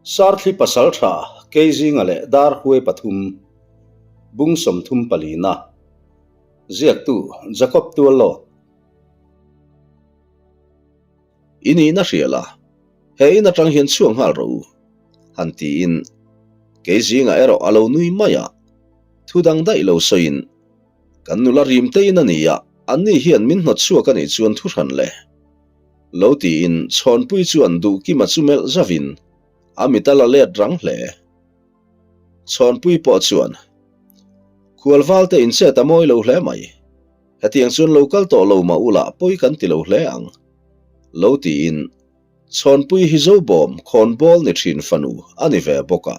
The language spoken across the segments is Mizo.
Sarthli pasaltha Keizinga leh Darhuai pathum, Bung 34na, Ziaktu Jacob Tuallawt. I nihna hria la, he in atang hian chhuak nghal rawh u, han tiin Keizinga erawh a lo nui mai a, thu dang daih lo sawiin, Kan nula rim te in a ni a, anni hian min hnawt chhuak a nih chuan thu hran le. Lo tiin Chhawnpui chuan Duhkima chu melh zavin a mit a la let rang hle. Chhawnpui pawh chuan, Khualval te in chet a mawi lo hle mai. Hetiang chuan lo kal tawh lo mah ula pawi kan ti lo hle ang. Lo tiin Chhawnpui hi Zobawm khawnbawl ni thin fanu a ni ve bawk a.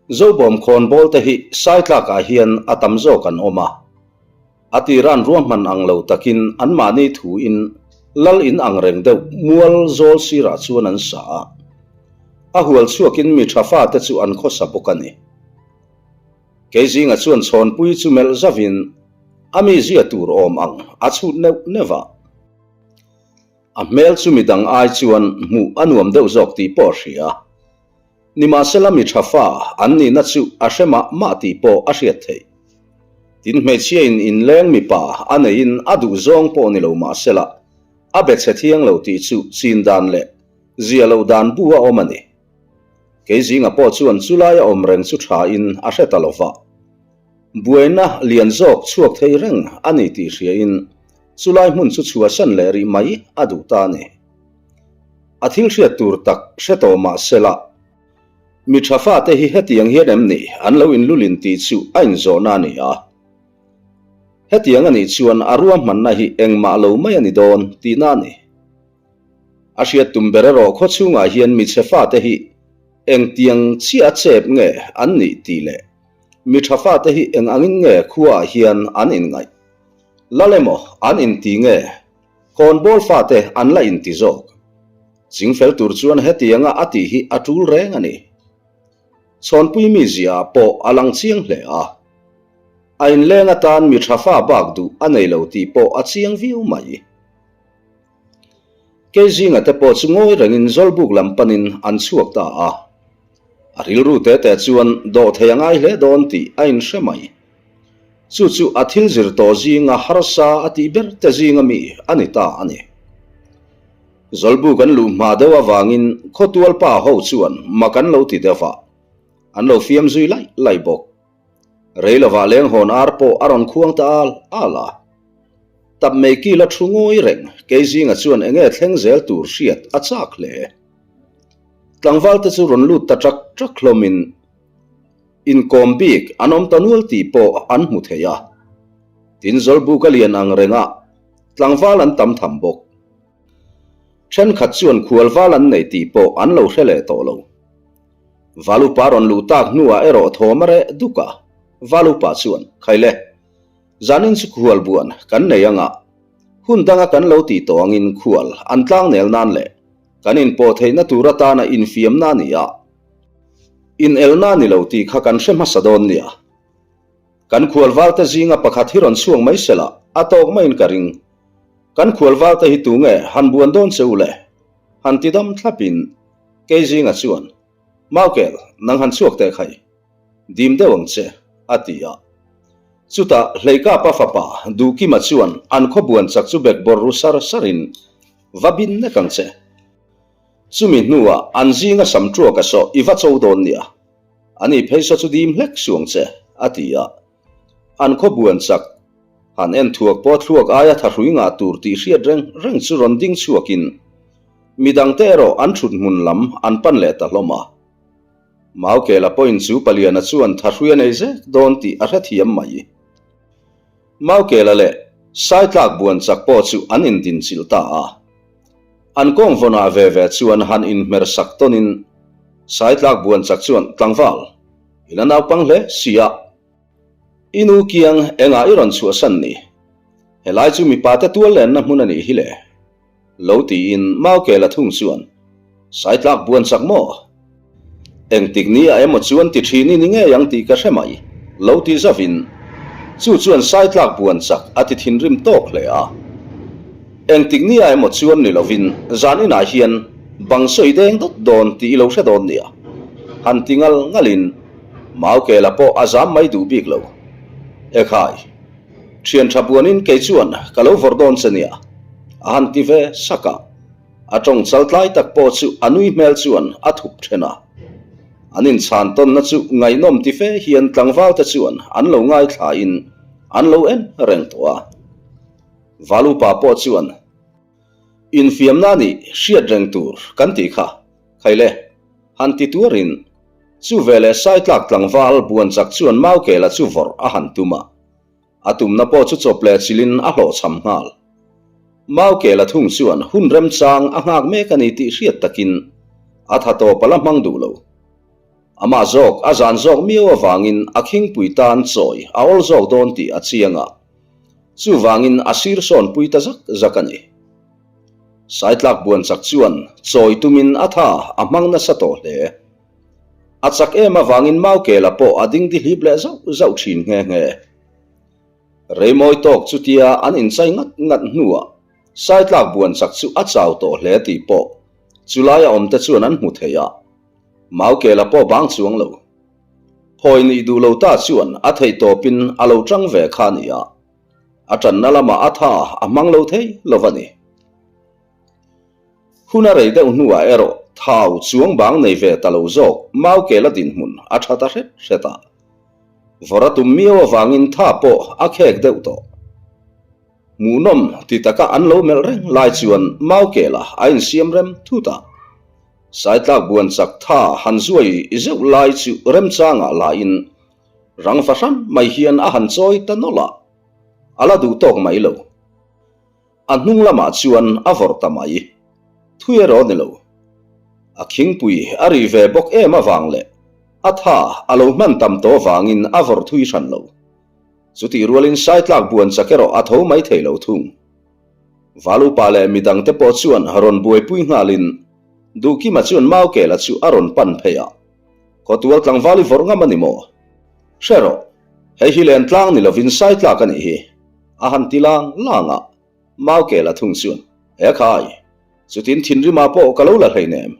Zobawm khawnbawl te hi Saitlakah hian a tam zawk an awm a. A tiran ruahman ang lo takin anmahni thuin lal in ang reng deuh mual zawl sirah chuan an sa a. A hual chhuakin mi tha fate chu an khawsa bawk a ni. Keizinga chuan chhawnpui chu melh zavin a mi zia tur awm ang a chhut neuh neuh a. A hmel chu midang ai chuan hmuh a nuam deuh zawk tih pawh a hria. Nimahsela mi tha fa an nihna chu a hre mah mah tih pawh a hriat theih. Tin hmeichhia in inleng mipa a neiin a duh zawng pawh ni lo mahsela a be chhe thiang lo tih chu chin dan leh zia loh dan bu a awm a ni. Kei zinga pawh chuan chulai a awm reng chu tha in a hre ta lova. Buaina lian zawk chhuak thei reng a ni tih hria in chulai hmun chu chhuahsan leh rih mai a duh ta a ni. A thil hriat tur tak hre tawh mah sela, mi tha fate hi hetiang hian em ni an lo inlulin tih chu a inzawhna a ni a. Hetiang a nih chuan a ruahmanna hi engmah lo mai a ni dawn tihna a ni. A hriat tum ber erawh khawchhungah hian mi chhe fate hi engtiang chiah a chep nge an nih tih leh mi tha fate hi eng angin nge khuaah hian an inngaih. Lal emaw an inti nge? Khawnbawl fate an la inti zawk. Chingfel tur chuan hetianga a tih hi a tul reng a ni. Chhawnpui mi ziaah pawh a lang chiang hle a. A inleng atan mi tha fa bak duh a nei lo tih pawh a chiang viau mai. Kei zinga te pawh chu ngawi rengin Zawlbuk lam panin an chhuak ta a. A rilru te te chuan dawhthei a ngai hle dawn tih a inhre mai. Chu chu a thil zir tawh zinga harsa a tih ber te zinga mi a ni ta a ni. Zawlbu kan luh hma deuh avangin khawtual pa ho chuan mak an lo ti deuh a, an lo fiam zui laih laih bawk. Rei lovah leng hawn ar pawh a rawn khuang ta al al a. Tap mei kil a thu ngawi reng, kei zinga chuan enge thleng zel tur hriat a chak hle. Tlangval te chu rawn lut ta ṭak ṭak hlawmin, Inkawm bik an awm ta nual tih pawh an hmu thei a. Tin Zawlbuk a lian ang reng a, tlangval an tam tham bawk. Thenkhat chuan khualval an nei tih pawh an lo hre leh tawh lo. Valupa rawn luh tak hnuah erawh thawm a reh duk a, Valupa chuan, Khaile, zanin chu khual buan kan nei anga, hun danga kan lo tih tawh angin khual an tlangnel nan leh kan inpawh theihna tur atana infiamna a ni a, In elna ni lo tih kha kan hre hmasa dawn nia. Kan khualvalte zinga pakhat hi rawn chhuak mai sela, a tawk maiin ka ring. Kan khualvalte hi tunge han buan dawn che u le? Han ti dam thlapin kei zinga chuan, Maukel, nang han chhuak teh khai. Dim deuh ang che, a ti a. Chutah Hleikapa fapa Duhkima chuan an khaw buan chak chu bekbawr ru sar sarin, Va bin nek ang che. Chumi hnuah an zinga sam ṭuak a sawh i va cho dawn nia. Ani phei saw chu dim hlek suang che, a ti a. An khaw buan chak, han en thuak pawh thluak aia thahrui ngah tur tih hriat reng reng chu rawn ding chhuakin midangte erawh an ṭhut hmun lam an pan leh ta hlawm a. Maukela pawhin chu Paliana chuan thahrui a nei zek dawn tih a hrethiam mai. Maukela leh Saitlak buan chak pawh chu an indinchilh ta a. An kawng vawnah ve ve chuan han inhmer sak tawnin Saitlak buan chak chuan tlangval i la naupang hle si a, i nu kiang engah i rawn chhuahsan ni? Helai chu mipate tual lenna hmun a nih hi le. Lo tiin Maukela thung chuan Saitlak buan chak maw? Engtik ni ah emaw chuan ti thin i ni ngei ang tih ka hre mai, lo ti zavin chu chuan Saitlak buan chak a ti thinrim tawk hle a. Engtik ni ah emaw chuan ni lovin zan inah hian. Bang sawi deng dawt dawn tih i lo hre dawn nia. Han ti ngal ngalin Maukela pawh a zam mai duh bik lo. Ekhai, thian tha buanin kei chuan ka lo vawrh dawn che nia, a han ti ve sak a. A tawng chal tlai tak pawh chu a nui hmel chuan a thup then a. An inchhan tawnna chu ngaihnawm ti fe hian tlangvalte chuan an lo ngaithlain an lo en reng tawh a. Valupa pawh chuan. Infiamna nih hriat reng tur kan tih kha, Khaile, han ti tuarin chu veleh Saitlak tlangval buanchak chuan Maukela chu vawrh a han tum a. A tumna pawh chu chawp leh chilhin a hlawhchham nghal. Maukela thung chuan hun remchang a nghak mek a ni tih hriat takin a tha tawp a la hmang duh lo. Amah zawk a zan zawk miau avangin a khingpui tan chawi a awl zawk dawn tih a chiang a. Chuvangin a sir sawn pui ta zak zak a ni. Saitlak buan chak chuan chawi tumin a tha a hmang nasa tawh hle. A chak em avangin Maukela pawh a ding dihlip leh zauh zauh thin nghe nghe. Reimawi tawk chutia an inchai ngat ngat hnuah Saitlak buan chak chu a chau tawh hle tih pawh chulaia awmte chuan an hmu thei a. Maukela pawh bang chuang lo. Phawi nih duh lo ta chuan a theih tawpin a lo tang ve kha a ni a, a tanna lamah a tha a hmang lo thei lo a ni. Hun a rei deuh hnuah erawh thau chuang bang nei ve ta lo zawk Maukela dinhmun a tha ta hret hret a. Vawr a tum miau avangin tha pawh a khek deuh tawh. Hmuhnawm ti taka an lo melh reng lai chuan Maukela a insiam rem thut a. Saitlak buan chak tha han zuai zeuh lai chu remchangah lain rang fahran mai hian a han chawi ta nawlh a, a la duh tawk mai lo. A hnung lamah chuan a vawrh ta mai. Thui erawh ni lo. A khingpui a ri ve bawk em avang leh a tha a lo hman tam tawh vangin a vawrh thui hran lo. Chutih rualin Saitlak buan chak erawh a tho mai thei lo thung. Valupa leh midangte pawh chuan rawn buaipui nghalin Duhkima chuan Maukela chu a rawn pan phei a, Khawtual tlangval i vawrh ngam a ni maw? Hre rawh, hei hi len tlang ni lovin sai tlak a nih hi, a han ti lang lang a. Maukela thung chuan, He khai, chutin thinrima pawh ka lo la hleinem.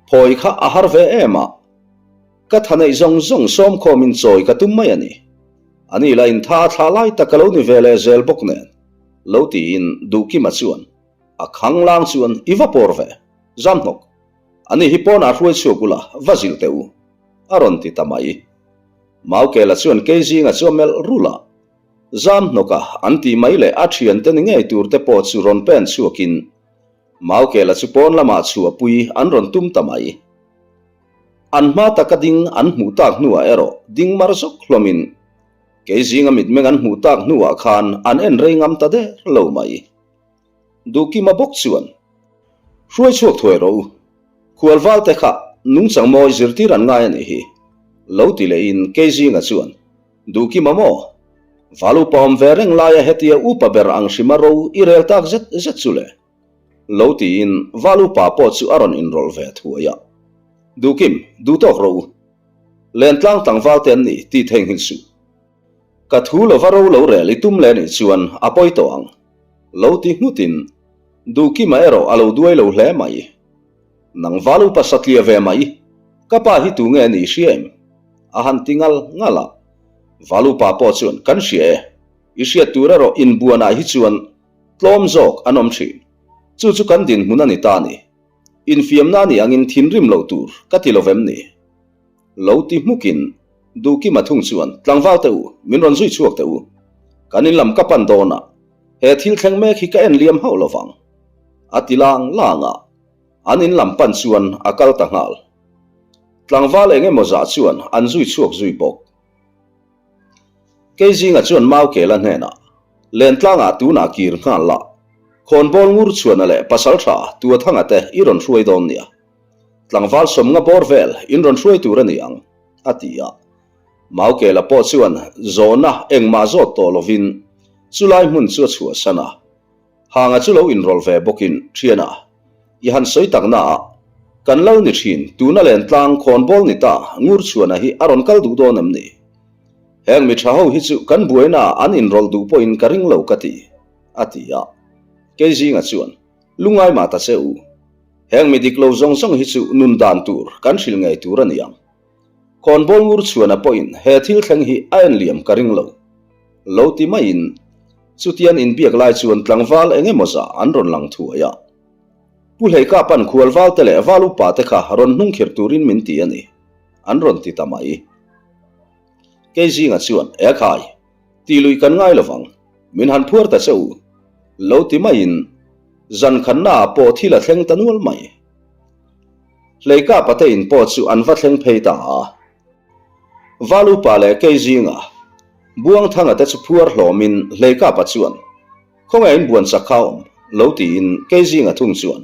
Phawi kha a har ve em a, ka tha neih zawng zawng sawmkhawmin chawi ka tum mai a ni. A ni la intha a thlah lai tak ka lo ni ve leh zel bawk nen, lo tiin Duhkima chuan a khang lang chuan i va pawr ve, Zamhnawk, a ni hi pawnah hruai chhuak ula va zilh teh u, a rawn ti ta mai. Maukela chuan Keizinga chu a melh rulh a, Zamhnawka an tih mai leh a thiante ni ngei tur te pawh chu rawn pen chhuakin Maukela chu pawn lamah chhuahpui an rawn tum ta mai. An hma taka ding an hmuh tak hnuah erawh ding mar zawk hlawmin kei zinga mitmeng an hmuh tak hnuah khan an en rei ngam ta der lo mai. Duhkima bawk chuan, Hruai chhuak thuai rawh u, khualval te kha nungchang mawi zirtir an ngai a nih hi, lo ti lehin kei zinga chuan, Duhkima maw? Val upa awm ve reng laia hetia upa ber ang hrima ro i rel tak zet zet chu le? Lo tiin Val upa pawh chu a rawn inrawlh ve thuai a. Duhkim, duh tawk rawh u. Lentlang tlangval te an ni tih theihnghilh suh. Ka thu lova ro lo rel i tum leh nih chuan a pawi tawh ang. Lo ti nghutin Duhkima erawh a lo duai lo hle mai. Nang Val upa satliah ve mai, ka pa hi tu nge a nih hria em? A han ti ngal ngal a. Val upa pawh chuan kan hria e, i hriat tur erawh inbuanah hi chuan Tlawm zawk an awm thin. Chu chu kan dinhmun a ni ta a ni. Infiamna a nih angin thinrim loh tur ka ti lo vem ni? Lo ti hmukin Duhkima thung chuan, Tlangval teh u, min rawn zui chhuak teh u. Kan in lam ka pan dawn a, he thil thleng mek hi ka en liam hauh lo vang. A ti lang lang a, an in lam pan chuan a kal ta nghal. Tlangval eng emaw zah chuan an zui chhuak zui bawk. Kei zinga chuan Maukela hnenah, Lentlangah tunah kir nghal la, khawnbawl ngur chhuana leh pasaltha Tuathanga te i rawn hruai dawn nia. Tlangval sawmnga bawr vel in rawn hruai tur a ni ang, a ti a. Maukela pawh chuan zawhna engmah zawt tawh lovin chulai hmun chu a chhuahsan a. Hanga chu lo inrawlh ve bawkin, Thiana, i han sawi tak naah, kan lal ni thin, tuna lentlang khawnbawl ni ta Ngurchhuana hi a rawn kal duh dawn em ni? Heng mi tha ho hi chu kan buainaah an inrawlh duh pawhin ka ring lo ka ti, a ti a. Keizinga chuan, Lungai mah ta che u. Heng mi dik lo zawng zawng hi chu nun dan tur kan hrilh ngei tur a ni ang. Khawnbawl ngur chhuana pawhin he thil thleng hi a en liam ka ring lo. Lo ti maiin chutian inbiak lai chuan tlangval eng emaw zah an rawn lang thuai a. Pu Hleikapa'n khualval te leh val upa te kha rawn hnung khirh turin min ti a ni, an rawn ti ta mai. Kei zinga chuan, Ekhai, tih luih kan ngai lovang, min han phuar ta che u, lo ti maiin zan khannaah pawh thil a thleng ta nual mai. Hleikapa te in pawh chu an va thleng phei ta a. Val upa leh kei zinga Buangthanga te chu phuar hlawmin Hleikapa chuan, Khawngaih in buan chak kha awm, lo tiin kei zinga thung chuan,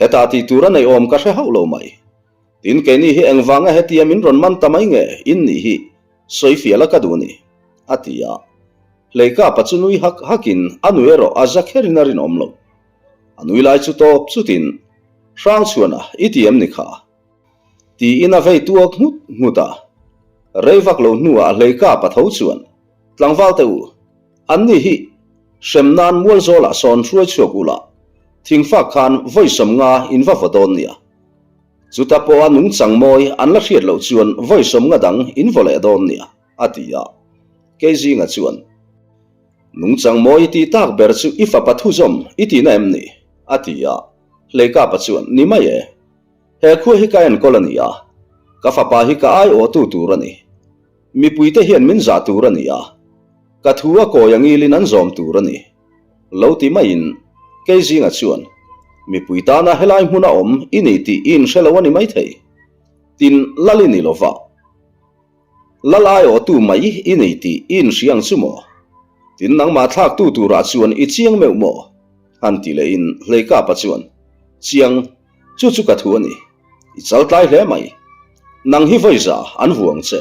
Hetah tih tur a neih awm ka hre hauh lo mai. Tin, keini hi engvanga hetia min rawn man ta mai nge in nih hi sawi fiah la ka duh ni, a ti a. Hleikapa chu nui hak hakin a nui erawh a za kherin a rinawm lo. A nui lai chu tawp chutin, Hrangchhuana, i ti em ni kha? Tiin a vei tuak nghut nghut a. Rei vak lo hnuah Hleikapa tho chuan, Tlangval te u, anni hi hrem nan mualzawlah sawn hruai chhuak ula, thingfak khan vawi 50 in va vaw dawn nia. Chuta pawha nungchang mawi an la hriat loh chuan vawi 50 dang in vaw leh dawn nia, a ti a. Keizinga chuan, Nungchang mawi i tih tak ber chu i fapa thuzawm i tihna em ni? a ti a. Hleikapa chuan, Ni mai e. He khua hi ka enkawl a ni a, ka fapa hi ka aiawhtu tur a ni. Mipuite hian min zah tur a ni a, ka thu a kawi angilin an zawm tur a ni. Lo ti maiin Keizinga chuan, Mipui tana helai hmuna awm i ni tih i inhre lo a ni maithei. Tin, lal i ni lo va. Lal aiawhtu mai i nei tih i inhria ang chu maw? Tin, nangmah thlaktu turah chuan i chiang meuh maw? Han ti lehin Hleikapa chuan, Chiang, chu chu ka thu a ni. I chal tlai hle mai. Nang hi vawiza an vuang che,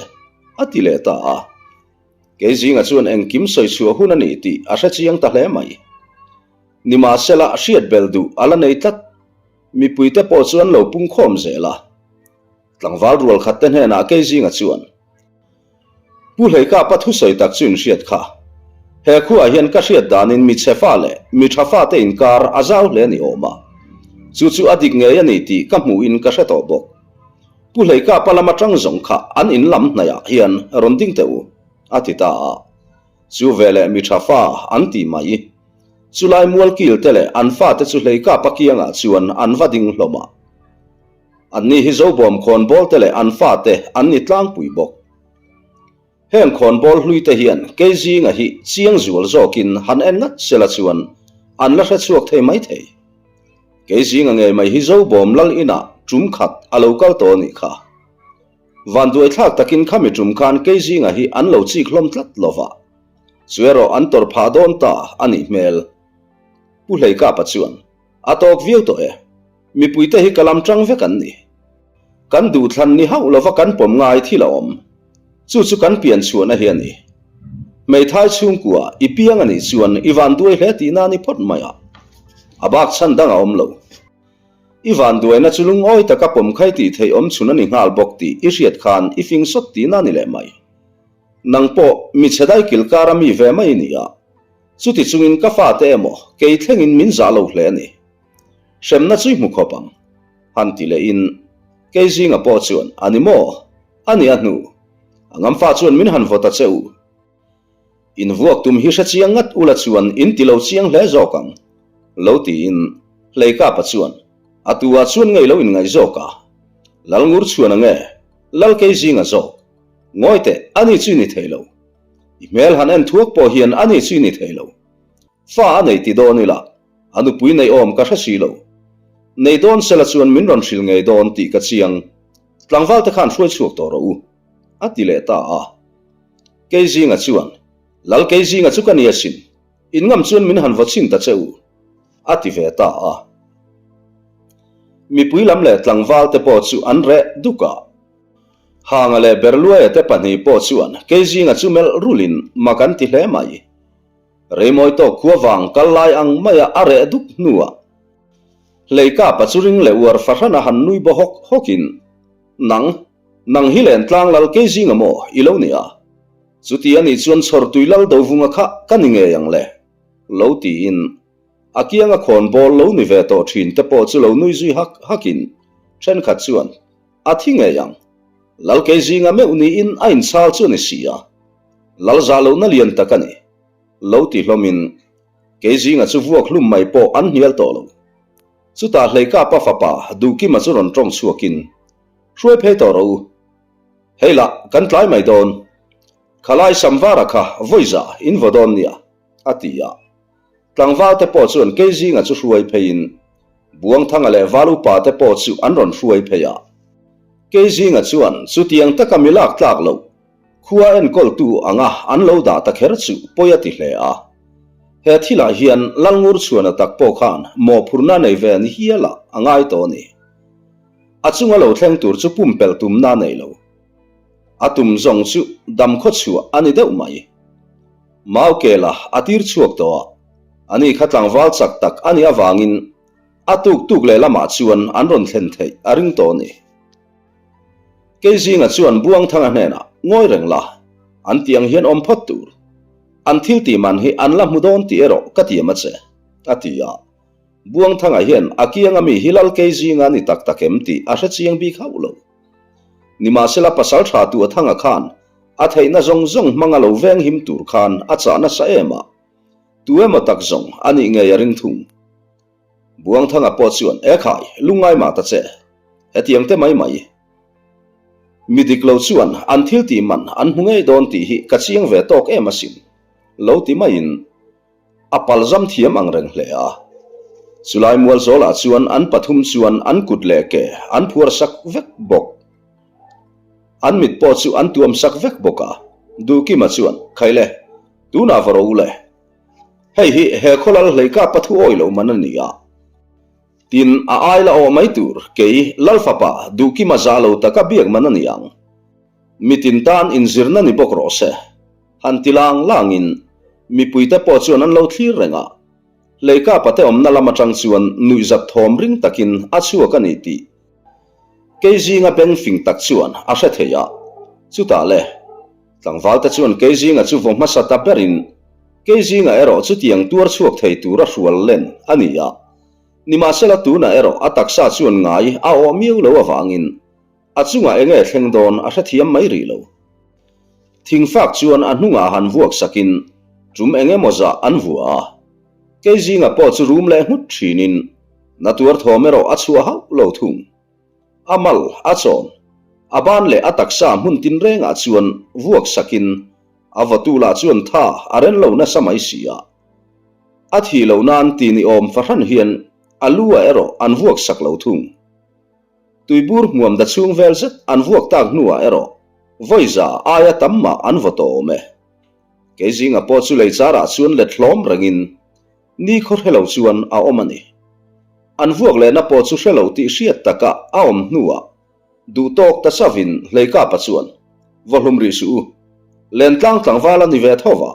a ti leh ta a. Keizinga chuan engkim sawi chhuah hun a ni tih a hre chiang ta hle mai. Nimahsela, hriat bel duh a la nei tlat. Mipuite pawh chu an lo pungkhawm zel a. Tlangval rual khat te hnenah Keizinga chuan, Pu Hleikapa thusawi tak chu inhriat kha. He khuaah hian ka hriat danin mi chhe fa leh mi tha fa te inkar a zau hle ni awm a. Chu chu a dik ngei a ni tih ka hmuhin ka hre tawh bawk. Pu Hleikapa lam atang zawng kha an in lam hnaihah hian rawn ding teh u, a ti ta a. Chu veleh mi tha fa an ti mai. Chulai mualkil te leh an fate chu Hleikapa kiangah chuan an va ding hlawm a. Anni hi Zobawm khawnbawl te leh an fate an ni tlangpui bawk. Heng khawnbawl hlui te hian kei zinga hi chiang zual zawkin han en ngat sela chuan an la hre chhuak thei mai thei. Kei zinga ngei mai hi Zobawm lal inah tum khat a lo kal tawh a nih kha. Vanduai thlak takin khami tum khan kei zinga hi an lo chik hlawm tlat lova. Chu erawh an tawrh phah dawn ta a nih hmel. Pu Hleikapa chuan a tawk viau tawh e. Mipuite hi ka lam tang vek an ni. Kan duhthlan ni hauh lova kan pawm ngai thil a awm. Chu chu kan pian chhuahna hi a ni. Hmeithai chhungkua i piang a nih chuan i vanduai hle tihna a ni phawt mai a. A bak chhan dang a awm lo. I vanduaina chu lungawi taka pawm khai tih theih awm chhun a ni nghal bawk tih i hriat khan i fing sawt tihna a ni leh mai. Nang pawh mi chhe dai kil kara mi ve mai i ni a. Chuti chungin ka fate emaw kei thlengin min zah lo hle a ni. Hremna chu i hmu khawp ang, han ti lehin Keizinga pawh chuan, A ni maw? A ni a hnu. A ngamfa chuan min han vaw ta che u. In vuak tum hi hre chiang ngat ula chuan in ti lo chiang hle zawk ang, lo tiin Hleikapa chuan a tu ah chuan ngei lo inngaih zawk a. Lal ngur chhuan ang e, Lal Keizinga zawk. Ngawi teh, ani chu i ni thei lo. I hmel han en thuak pawh hian ani chu i ni thei lo. Fa a nei ti dawn ila, A nupui nei awm ka hre si lo. Nei dawn sela chuan min rawn hrilh ngei dawn tih ka chiang. Tlangval te khan hruai chhuak tawh rawh u, a ti leh ta a. Keizinga chuan, Lal Keizinga chu ka ni asin, in ngam chuan min han vaw chhin ta che u, a ti ve ta a. Mipui lam leh tlangval te pawh chu an reh duk a. Hanga leh Berluaia te pahnih pawh chuan Keizinga chu melh rulin mak an ti hle mai. Reimawi tawk khua vang kal lai ang maia a reh dup hnuah Hleikapa chu ring leh uar fahran a han nui baw hawk hawkin, Nang, nang hi len tlang lal kei zinga maw i lo ni a? Chuti a nih chuan chhawrtui lal dovunga kha ka ni ngei ang le, lo tiin. A kianga khawnbawl lo ni ve tawh thin te pawh chu lo nui zui hak hakin thenkhat chuan a thi ngei ang. Lal kei zinga meuh niin a inchhal chu a ni si a, lal zah lohna lian tak a ni. Lo ti hlawmin kei zinga chu vuak hlum mai pawh an hnial tawh lo. Chutah Hleikapa fapa Duhkima chu rawn tawng chhuakin, Hruai phei tawh rawh u. Hei lah kan tlai mai dawn. Khalai Samvara kha vawiza in vaw dawn nia, a ti a. Tlangval te pawh chuan Keizinga chu hruai pheiin Buangthanga leh Val upa te pawh chu an rawn hruai phei a. Keizinga chuan chutiang taka mi lak tlak loh khua enkawltu anga an lo dah ta kher chu pawi a ti hle a. He thilah hian Lalngurchhuana tak pawh khan mawhphurhna nei ve ni hialah a ngai tawh a ni. A chunga lo thleng tur chu pumpelh tumna a nei lo. A tum zawng chu dam khawchhuah a ni deuh mai. Mau kela a tir chhuak tawh a, ani kha tlangval chak tak a nih avangin a tuk tuk leh lamah chuan an rawn thlen theih a ring tawh a ni. Keizinga chuan Buangthanga hnenah ngawi reng la, an tiang hian awm phawt tur. An thil tih man hi an la hmu dawn tih erawh ka tiam a che, a ti a. Buangthanga hian a kianga mi hi Lal Keizinga a ni tak tak em tih a hre chiang bik hauh lo. Nimahsela pasal tha tu Athanga khan a theihna zawng zawng hmanga lo veng him tur khan a chah nasa em a, tu emaw tak zawng a nih ngei a ring thung. Buangthanga pawh chuan, E khai, lungngai mah ta che. Hetiang te mai mai. Mi dik lo chuan an thil tih man an hmu ngei dawn tih hi ka chiang ve tawk em asin, lo ti maiin A palzam thiam ang reng hle a. Chulai mual zawlah chuan an pathum chuan an kut leh ke an phuar sak vek bawk. An mit pawh chu an tuam sak vek bawk a. Duhkima chuan, Khaile, tunah va ro u le. Hei hi he khawlal hleika pathu awi lo man a ni a. Tin, a ai la awh mai tur kei Lalfapa Duhkima za lo taka biak man a ni ang. Mitin tan inzirna ni bawk rawh se. Han ti lang langin mipuite pawh chuan an lo thlir reng a, Leikapa te awmna lam atang chuan nuihzat thawm ring takin a chhuak a ni tih Keizinga beng fing tak chuan a hre thei a. Chutah le, tlangvalte chuan Keizinga chu vaw hmasa ta berin Keizinga erawh chutiang tuar chhuak thei tura hrual len a ni a. Nimahsela tunah erawh a taksa chuan ngai a awh miau lo avangin A chungah enge thleng dawn a hrethiam mai rih lo. Thingfak chuan a hnungah han vuak sakin tum eng emaw zah an vua a. Kei zinga pawh chu rum leh nghut thinin na tuar thawm erawh a chhuah hauh lo thung. A mal, a chawn, a ban leh a taksa hmun tinrengah chuan vuak sakin a vawtu lah chuan tha a ren lo nasa mai si a. A thih loh nan ti ni awm fahran hian a lu ah erawh an vuak sak lo thung. Tuibur hmuam da chhung vel zet an vuak tak hnuah erawh vawiza aia tam mah an vaw tawh awm e. Kei zinga pawh chu lei charah chuan let hlawm rengin ni khaw hre lo chuan a awm a ni. An vuak lehna pawh chu hre lo tih hriat taka a awm hnuah duh tawk ta chavin Hleikapa chuan vaw hlum rih suh u. Lentlang tlangval a ni ve tho va,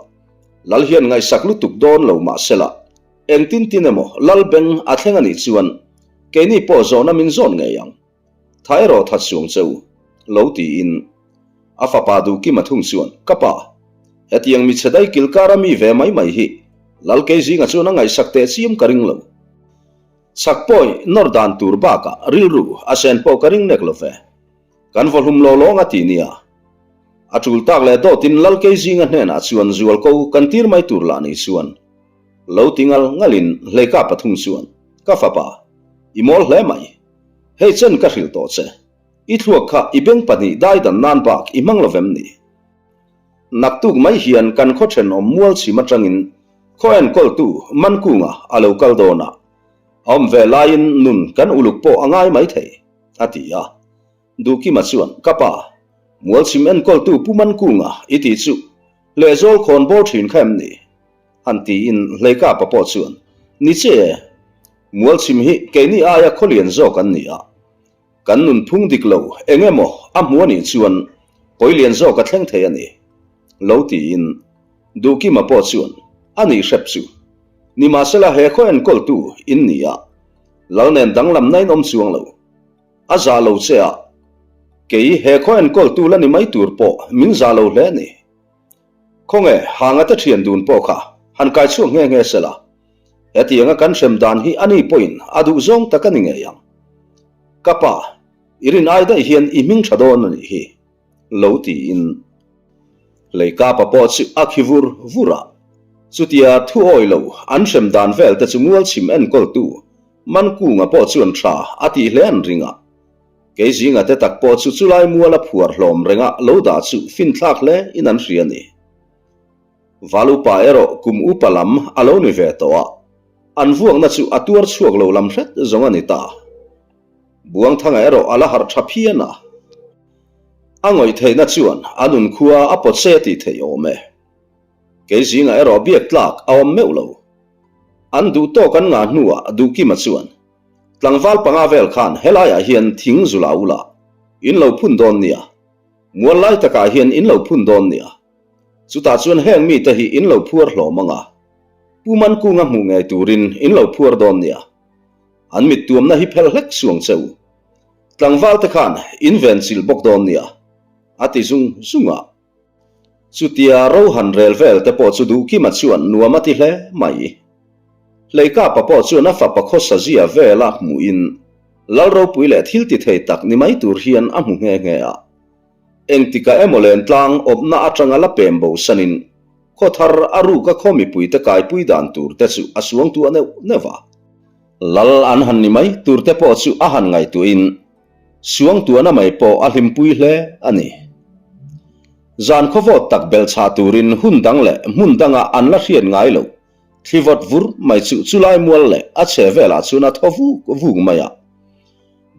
Lal hian ngaihsak lutuk dawn lo mah sela engtin tin emaw Lal beng a thleng a nih chuan Keini pawh zawhna min zawn ngei ang. Tha erawh that suang che u, lo tiin a fapa Duhkima thung chuan, Ka pa, hetiang mi chhe dai kilkara mi ve mai mai hi Lal Keizinga chuan a ngaihsak teh chiam ka ring lo. Chhak pawi nawr dan tur bakah rilru a sen pawh ka ring nek lo ve. Kan vaw hlum law lawng a ti nia. A tul tak leh dawtin Lal Keizinga hnenah chuan zualko kan tir mai tur lah ni chuan lo ti ngal ngalin Hleikapa thung chuan, Ka fapa, i mawl hle mai. Hei chen ka hrilh tawh che. I thluak kha i beng pahnih dai dan nan bak i hmang lo vem ni? Naktuk mai hian kan khaw thenawm mual chhim atangin khaw enkawltu Mankunga a lo kal dawn a, a awm ve laiin nun kan uluk pawh a ngai mai thei, a ti a. Duhkima chuan, Ka pa, mual chhim enkawltu Pu Mankunga i tih chu lehzawl khawn bawr thin kha em ni? Han tiin Hleikapa pawh chuan, Ni che e, Mualchhim hi keini aia khawlian zawk an ni a, kan nunphung dik lo eng emaw a hmu a nih chuan pawilian zawk a thleng thei a ni, lo tiin Duhkima pawh chuan a nih hrep chu. Nimahsela he khaw enkawltu in ni a, lal nen danglamna in awm chuang lo. A zah lo che a, kei he khaw enkawltu la ni mai tur pawh min zah lo hle a ni. Khawnge, hanga te thian dun pawh kha han kai chhuak nghe nghe se la. Hetianga kan hrem dan hi ani pawhin a duh zawng tak a ni ngei ang. Ka pa, i rin ai daih hian i hming tha dawn a nih hi, lo tiin. Hleikapa pawh chu a khi vur vur a. Chutia thu awi lo an hrem dan vel te chu Mualchhim enkawltu Mankunga pawh chuan tha a tih hle an ring a. Kei zinga te tak pawh chu chulai mual a phuar hlawm renga lo dah chu finthlak hle in an hria a ni. Val upa erawh kum upa lam a lo ni ve tawh a, an vuakna chu a tuar chhuak lo lam hret zawng a ni ta. Buangthanga erawh a la harh tha phian a. A ngawih theihna chuan a nun khua a pawt se tih theih awm e. Kei zingah erawh biak tlak a awm meuh lo. An duh tawk an ngah hnuah Duhkima chuan, Tlangval panga vel khan helaiah hian thing zula ula in lo phun dawn nia. Mual lai takah hian in lo phun dawn nia. Chutah chuan heng mite hi in lo phuar hlawm ang a. Pu Mankunga hmuh ngei turin in lo phuar dawn nia. An mittuamna hi phel hlek suang che u. Tlangval te khan in ven chilh bawk dawn nia, a ti zung zung a. Chutia ro han rel vel te pawh chu Duhkima chuan nuam a ti hle mai. Hleikapa pawh chuan a fapa khawsa zia vela hmuhin Lalropui leh thil ti thei tak ni mai tur hian a hmu nghe nghe a. Engtikah emaw lentlang awpna atanga la pem bo sanin khaw thar a ruka khaw mipuite kaipui dan tur te chu a suangtuah neuh neuh a. Lal an han ni mai tur te pawh chu a han ngaihtuahin suangtuahna mai pawh a hlimpui hle a ni. Zan khawvawt tak belhchhah turin hun dang leh hmun danga an la hriat ngai loh Thli vawt vur mai chu chulai mual leh a chhe velah chuan a thaw vuk vuk mai a.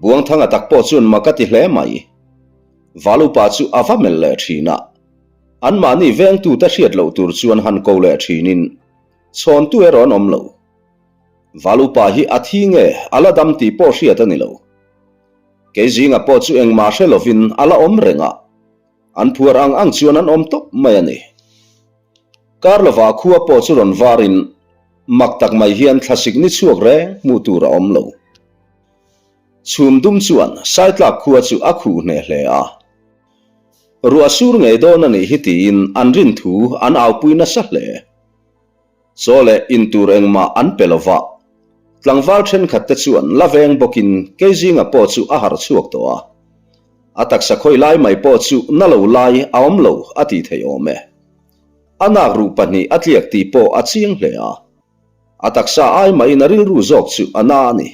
Buangthanga tak pawh chuan mak a ti hle mai. Valupa chu a va melh leh thin a. Anmahni vengtute hriat loh tur chuan han ko leh thinin chhawntu erawh an awm lo. Valupa hi a thi nge a la dam tih pawh hriat a ni lo. Kei zinga pawh chu engmah hre lovin a la awm reng a. An phuar ang ang chuan an awm tawp mai a ni. Kar lovah khua pawh chu rawn varin mak tak mai hian thlasik ni chhuak reng hmuh tur a awm lo. Chhum dum chuan Saitlak khua chu a khuh hneh hle a. Ruah sur ngei dawn a nih hi tiin an rin thu an aupui nasa hle. Chaw leh in tur engmah an pe lova, tlangval thenkhat te chuan la veng bawkin Keizinga pawh chu a harh chhuak tawh a. A taksa khawi lai mai pawh chu na lo lai a awm lo a tih theih awm e. A nak ruh pahnih a tliak tih pawh a chiang hle a. A taksa ai mahin a rilru zawk chu a na a ni.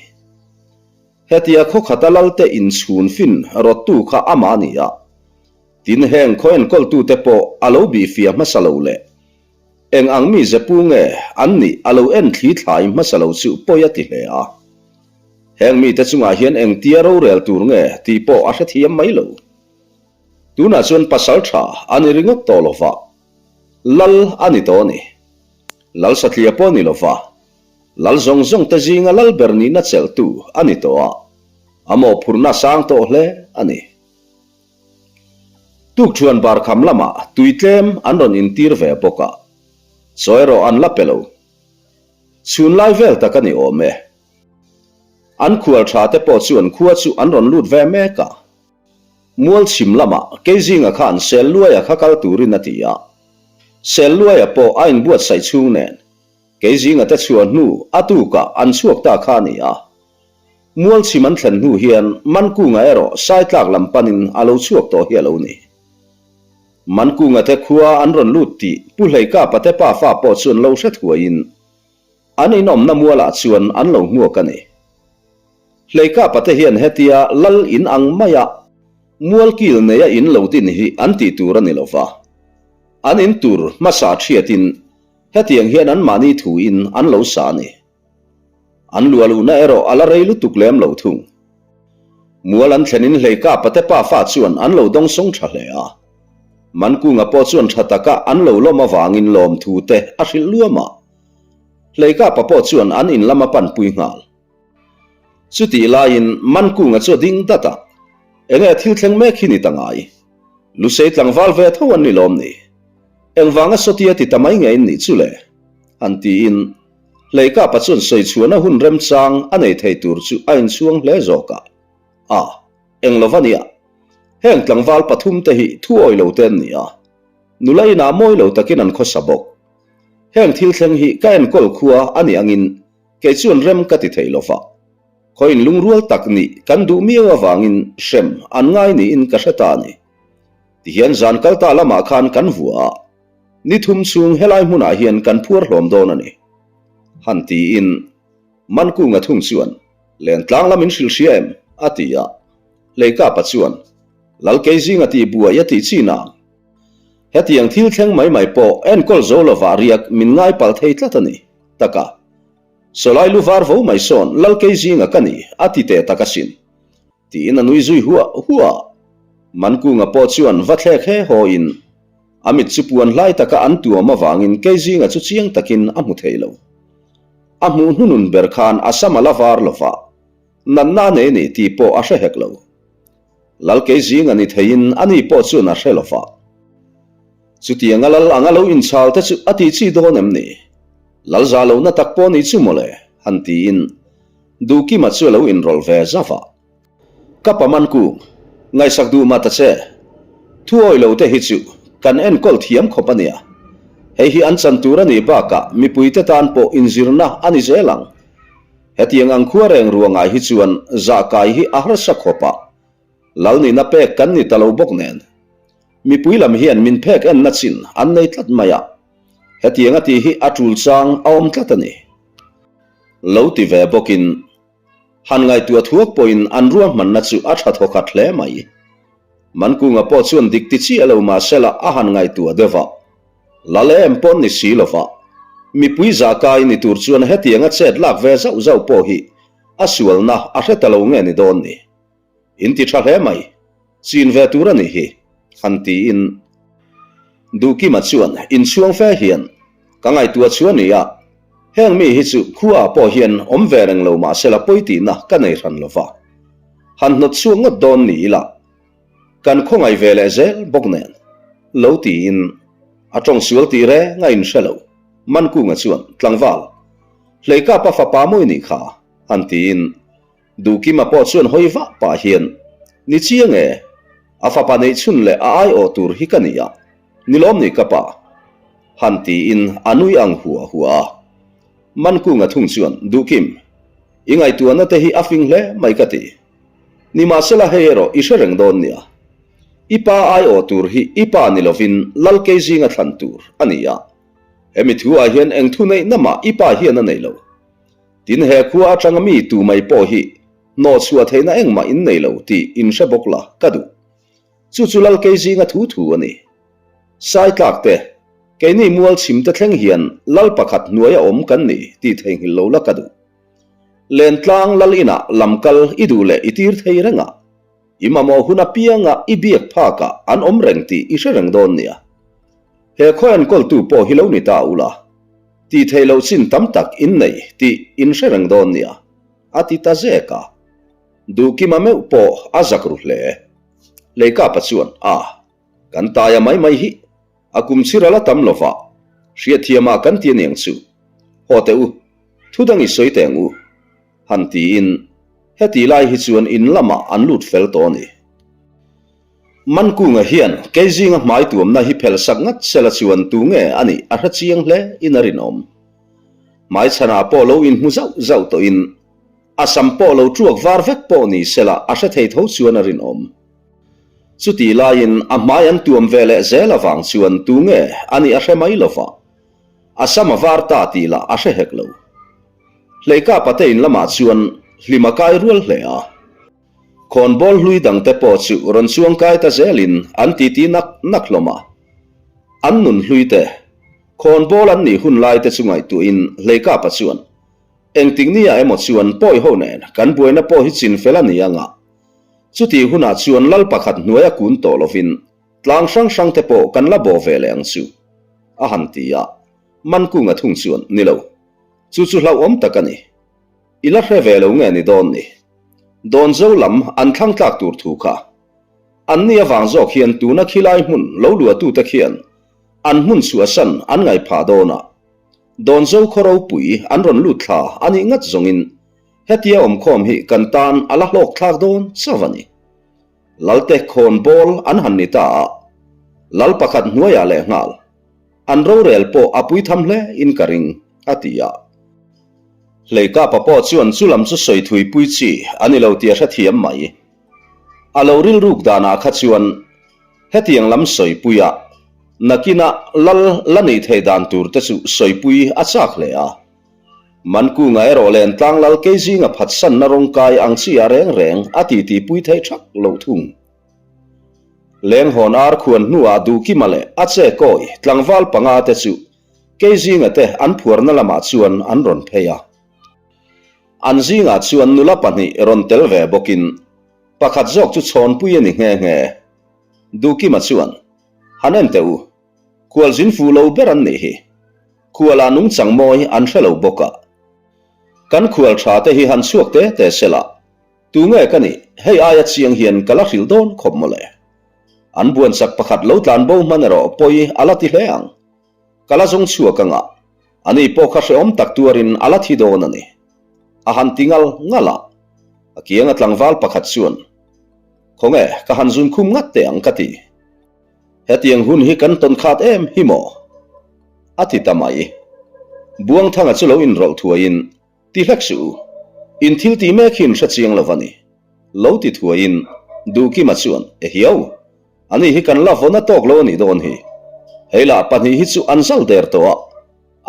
Hetia khawkhata lalte inchhun fin rawttu kha amah a ni a. Tin heng khaw enkawltute pawh a lo bihfiah hmasa lo leh Eng ang mi zepu nge an nih a lo en thli thlai hmasa lo chu pawi a ti hle a. Heng mite chungah hian engtia rorel tur nge tih pawh a hrethiam mai lo. Tunah chuan pasal tha a ni ringawt tawh lo va, Lal a ni tawh a ni. Lal satliah pawh a ni lo va, Lal zawng zawng te zinga lal ber nihna chelhtu a ni tawh a, a mawhphurhna a sang tawh hle a ni. Tukṭhuan barkham lamah tui tlem an rawn intir ve bawk a, chaw erawh an la pe lo. Chhun lai vel tak a ni awm e. An khual tha te pawh chuan khua chu an rawn lut ve mek a. Mualchhim lamah Keizinga khan Selluaia kha kal turin a ti a. Selluaia pawh a inbuatsaih chhung nen Keizinga te chhuah hnu a tukah an chhuak ta kha a ni a. Mualchhim an thlen hnu hian Mankunga erawh Saitlak lam panin a lo chhuak tawh hi a lo ni. Mankunga te khua an rawn lut tih Pu Hleikapa te pafa pawh chuan lo hre thuaiin an inawmna mualah chuan an lo hmuak a ni. Hleikapa te hian hetia lal in ang maia mualkil neia in lo din hi an tih tur a ni lo va. An in tur hmasa thiatin hetiang hian anmahni thuin an lo sa a ni. An luahluhna erawh a la rei lutuk lem lo thung. Mual an thlenin Hleikapa te pafa chuan an lo dawngsawng tha hle a. Mankunga pawh chuan tha taka an lo lawm avangin lawmthu te a hrilh luam a. Hleikapa pawh chuan an in lam a panpui nghal. Chutih laiin Mankunga chu a ding dat a, Enge thil thleng mek hi ni ta ngai? Lusei tlangval ve tho an ni lawm ni? Engvanga sawtia ti ta mai nge in nih chu le? Han tiin Hleikapa chuan sawichhuahna hun remchang a nei thei tur chu a inchhuang hle zawk a. A, eng lo va nia. Heng tlangval pathum te hi thu awi lo te an ni a. Nula inah mawi lo takin an khawsa bawk. Heng thil thleng hi ka enkawl khua a nih angin. Kei chuan rem ka ti thei lo va. Khawiin lungrual tak nih kan duh miau avangin hrem an ngai niin ka hre ta a ni. Tihian zan kal ta lamah khan kan vua a, ni thum chhung helai hmunah hian kan phuar hlawm dawn a ni. Han tiin Mankunga thung chuan, Lentlang lam in hrilh hria em? a ti a. Hleikapa chuan, Lalkei zinga tih buai a tih chi nang. Hetiang thil thleng mai mai pawh enkawl zo lovah riak min ngai palh thei tlat a ni. Taka. Sawlai lu var vo mai sawn Lalkei zinga ka ni a ti teh tak asin. Tiin a nui zui huah huah a. Mankunga pawh chuan va thlek he haw in a mit chu puan hlai taka an tuam avangin kei zinga chu chiang takin a hmu thei lo. A hmuh hnunun ber khan a sam a la var lova, natna a nei ni tih pawh a hre hek lo. Lalkei zing a ni theiin ani pawh chuan a hre lo va. Chutianga lal anga lo inchhal te chu a tih chi dawn em ni? Lal za lohna tak pawh ni chu mawle, han tiin Duhkima chu a lo inrawlh ve zauh a. Ka pa Mankung, ngaihsak duh mah ta che. Thu awi lo te hi chu kan enkawl thiam khawp a nia. Hei hi an chan tur a nih bakah mipuite tan pawh inzirna a ni zel ang. Hetiang ang khua reng ruangah hi chuan zahkai hi a harsa khawp a, lal nihna pek kan ni ta lo bawk nen. Mipui lam hian min phek enna chin an nei tlat mai a, hetiang a tih hi a tul chang a awm tlat a ni. Lo ti ve bawkin han ngaihtuah thuak pawhin an ruahmanna chu a tha thawkhat hle mai. Mankunga pawh chuan dik ti chiah lo mahsela a han ngaihtuah deuh a. Lal em pawn ni si lova, mipui zahkai ni tur chuan hetianga chet lak ve zauh zauh pawh hi a sualna a hre ta lo nge ni dawn ni. In ti tha hle mai, chin ve tur a nih hi, han tiin Duhkima chuan inchhuang fe hian ka ngaihtuah chu a ni a, heng mi hi chu khuaah pawh hian awm ve reng lo mahsela pawi tihna ka nei hran lova, han hnawt chhuak ngawt dawn ni ila. Kan khawngaih ve leh zel bawk nen lo tiin a tawng sual tih reng a inhre lo. Mankunga chuan, Tlangval, Hleikapa fapa mawi nih kha, han tiin Duhkima pawh chuan hawi vah pah hian, Ni chiang e, a fapa neih chhun leh a aiawh tur hi ka ni a, ni lawm ni ka pa? han tiin a nui ang huah huah a. Mankunga thung chuan, Duhkim, i ngaihtuahna te hi a fing hle mai ka ti. Nimahsela hei erawh i hre reng dawn nia. I pa aiawh tur hi i pa ni lovin Lal kei zinga thlan tur a ni a. Hemi thu ah hian eng thu neih na mah i pa hian a nei lo. Tin he khua atanga mi tu mai pawh hi hnawh chhuah theihna engmah in nei lo tih in hre bawk la ka duh. Chu chu Lal kei zinga thu thu a ni. Saitlak te, keini mual chhim te thleng hian Lal pakhat hnuaia awm kan ni tih theihnghilh lo la ka duh. Lentlang lal inah lam kal i duh leh i tir thei reng a, i mamawh hun apianga i biak phakah an awm reng tih i hre reng dawn nia. He khaw enkawltu pawh hi lo ni ta ula, tih theih loh chin tam tak in nei tih in hre reng dawn nia, a ti ta zek a. Duhkima meuh pawh a zak ru hle. Leikapa chuan, A, kan taia mai mai hi A kum chhir a la tam lo va, hriatthiamah kan ti aniang chu. Haw teh u, thu dang i sawi teh ang u, han tiin heti lai hi chuan in lamah an lut fel tawh a ni. Mankunga hian kei zinga hmai tuamna hi phelh sak ngat sela chuan tu nge a nih a hre chiang hle in a rinawm. Hmai chhanah pawh lo inhmu zauh zauh tawhin a sam pawh lo tuak var vek pawh ni sela a hre thei tho chuan a rinawm. Chutih laiin a hmai an tuam ve leh zel avang chuan tu nge a nih a hre mai lo va, a sam a var ta tih lah a hre hek lo. Hleika pate in lamah chuan hlim a kai rual hle a. Khawnbawl hlui dangte pawh chu rawn chuang kai ta zelin an titi nak nak hlawm a. An nun hlui te, khawnbawl an nih hun lai te chu ngaihtuahin Hleikapa chuan, Engtik nia emaw chuan pawi ho nen kan buaina pawh hi chin fel a ni anga, Chutih hunah chuan lal pakhat hnuaia kun tawh lovin tlang hrang hrang te pawh kan la bawh ve leh ang chu, a han ti a. Mankunga thung chuan, Ni lo, chu chu hlauhawm tak a ni. I la hre ve lo nge ni dawn ni? Dawnzo lam an thlang tlak tur thu kha. Anni avang zawk hian tuna khilai hmun lo luahtute khian an hmun chhuahsan an ngaihphah dawn a. Dawnzo khaw ropui an rawn lut thla a nih ngat zawngin Hetia awmkhawm hi kan tan a la hlawk thlak dawn chauh a ni. Lalte khawn bawl an han ni ta a, lal pakhat hnuaiah leh nghal an rorel pawh a pui tham hle in ka ring, a ti a. Hleikapa pawh chuan chu lam chu sawi thui pui chi a ni lo tih a hrethiam mai. A lo rilruk danah kha chuan hetiang lam sawipuia nakina lal la neih theih dan tur te chu sawipui a chak hle a. Mankunga erawh Lentlang lal Keizinga phatsanna rawngkai ang chi ah reng reng a titi pui theih thak loh thung. Lenghawn ar khuan hnuah Duhkima leh a che kawi tlangval panga te chu Keizinga te an phuarna lamah chuan an rawn phei a. An zingah chuan nula pahnih rawn tel ve bawkin pakhat zawk chu chhawnpui a ni nghe nghe. Duhkima chuan, Han en teh u, khualzin fuh lo ber an nih hi. Khualah nungchang mawi an hre lo bawk a. Kan khual tha te hi han chhuak te te sela, tunge ka nih hei aia chiang hian ka la hrilh dawn khawp mawle. An buanchak pakhat lo tlan bo hman erawh pawi a la ti hle ang. Ka la zawng chhuak anga, ani pawh kha hrehawm tak tuarin a la thi dawn a ni. A han ti ngal ngal a, a kianga tlangval pakhat chuan, Khawnge, ka han zun khum ngat teh ang ka ti. Hetiang hun hi kan tawn khat em hi maw? A ti ta mai. Buangthanga chu lo inrawlh thuaiin, Ti hlek suh u, in thil tih mek hi in hre chiang lo va ni. Lo ti thuaiin, Duhkima chuan, Ehiau, ani hi kan la vawn a tawk lo a nih dawn hi. Hei lah pahnih hi chu an zal der tawh a,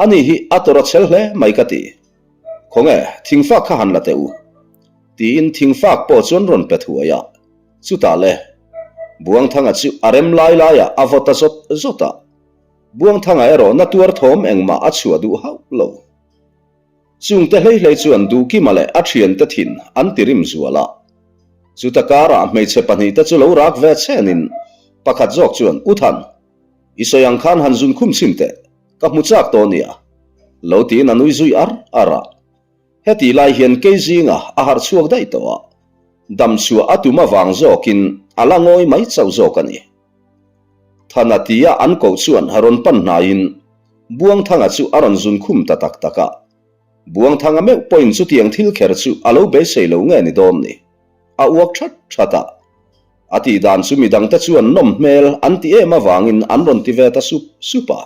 ani hi a tawrh a chhel hle mai ka ti. Khawnge, thingfak kha han la teh u. Tiin thingfak pawh chu an rawn pe thuai a. Chutah le, Buangthanga chu a rem lai laiah a vaw ta zawt zawt a. Buangthanga erawh na tuar thawm engmah a chhuah duh hauh lo. Chungte hlei hlei chuan Duhkima leh a thiante thin an ti rim zual a. Chuta karah hmeichhe pahnihte chu lo rak ve chenin pakhat zawk chuan, U Than, i sawi ang khan han zun khum chhin teh, ka hmu chak tawh nia, lo tiin a nui zui ar ar a. Hetih lai hian kei zinga a harh chhuak daih tawh a, dam chhuah a tum avang zawkin a la ngawi mai chauh zawk a ni. Thana tia an koh chuan rawn pan hnaiin Buangthanga chu a rawn zun khum ta tak tak a. Buangthanga meuh pawhin chutiang thil kher chu a lo beisei lo nge ni dawn ni? A uak that that a. A tih dan chu midangte chuan nawm hmel an ti em avangin an rawn ti ve ta sup sup a.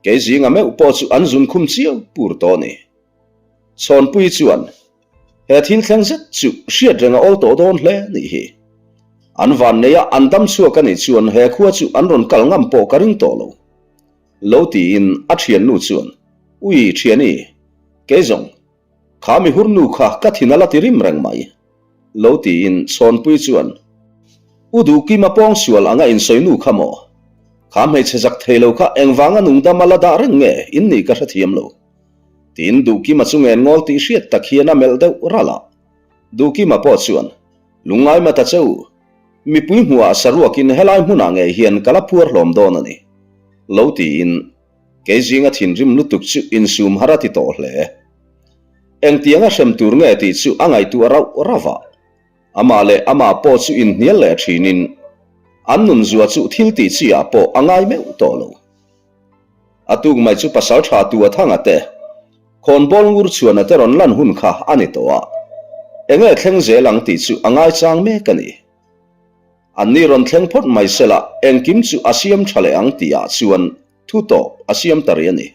Kei zinga meuh pawh chu an zun khum chiau pur tawh a ni. Chhawnpui chuan he thil thleng zet chu hriat reng a awl tawh dawn hle nih hi. An van neia an dam chhuak a nih chuan he khua chu an rawn kal ngam pawh ka ring tawh lo. Lo tiin a thiannu chuan, Ui thiani, kei zawng, kha mi hurnu kha ka thin a la ti rim reng mai. Lo tiin Chhawnpui chuan, U Duhkima pawngsual anga insawi nu kha maw? Kha hmeichhe zak thei lo kha engvanga nungdam a la dah reng nge in nih ka hrethiam lo. Tiin Duhkima chu ngen ngawl tih hriat tak hian a melh deuh ralh a. Duhkima pawh chuan, Lungngai ma ta che u. Mipui hmuhah saruakin helai hmunah ngei hian ka la phuar hlawm dawn a ni. Lo tiin kei zinga thinrim lutuk chu insum har a ti tawh hle. Engtianga hrem tur nge tih chu a ngaihtuah rauh rauh a. Amah leh amah pawh chu inhnial leh thinin an nunzua chu thil tih chi ah pawh a ngai meuh tawh lo. A tuk mai chu pasal tha tu a thanga te, khawnbawl ngur chhuana te rawn lan hun kha a ni tawh a, enge thleng zel ang tih chu a ngaichang mek a ni. Anni rawn thleng phawt mai sela engkim chu a siam tha leh ang tih ah chuan thu tawp a siam ta rih a ni.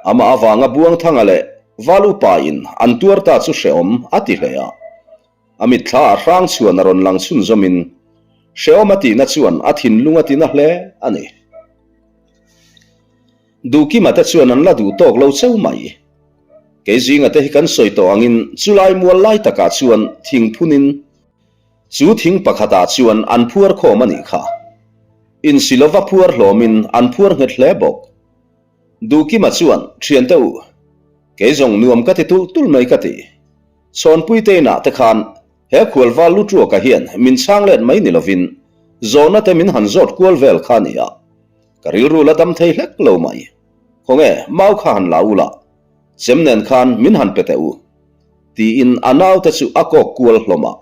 Amah avanga Buangthanga leh Valupa in an tuar ta chu hrehawm a ti hle a. A mitthla ah hrang chhuan a rawn lang chhunzawmin hrehawm a tihna chuan a thinlung a tina hle a ni. Duhkima te chuan an la duh tawk lo cheu mai. Kei zinga te hi kan sawi tawh angin chulai mual lai takah chuan thing phunin chu thing pakhatah chuan an phuar khawm a nih kha. Insi lova phuar hlawmin an phuar nghet hle bawk. Duhkima chuan, Thiante u, kei zawng nuam ka ti tulh tulh mai ka ti. Chhawnpui te inah te khan he khualval Lutruaka hian min chhang let mai ni lovin zawhna te min han zawt kual vel kha a ni a, ka rilru la dam thei hlek lo mai. Khawnge, mau kha han la ula, chem nen khan min han pe teh u, tiin a naute chu a kawk kual hlawm a.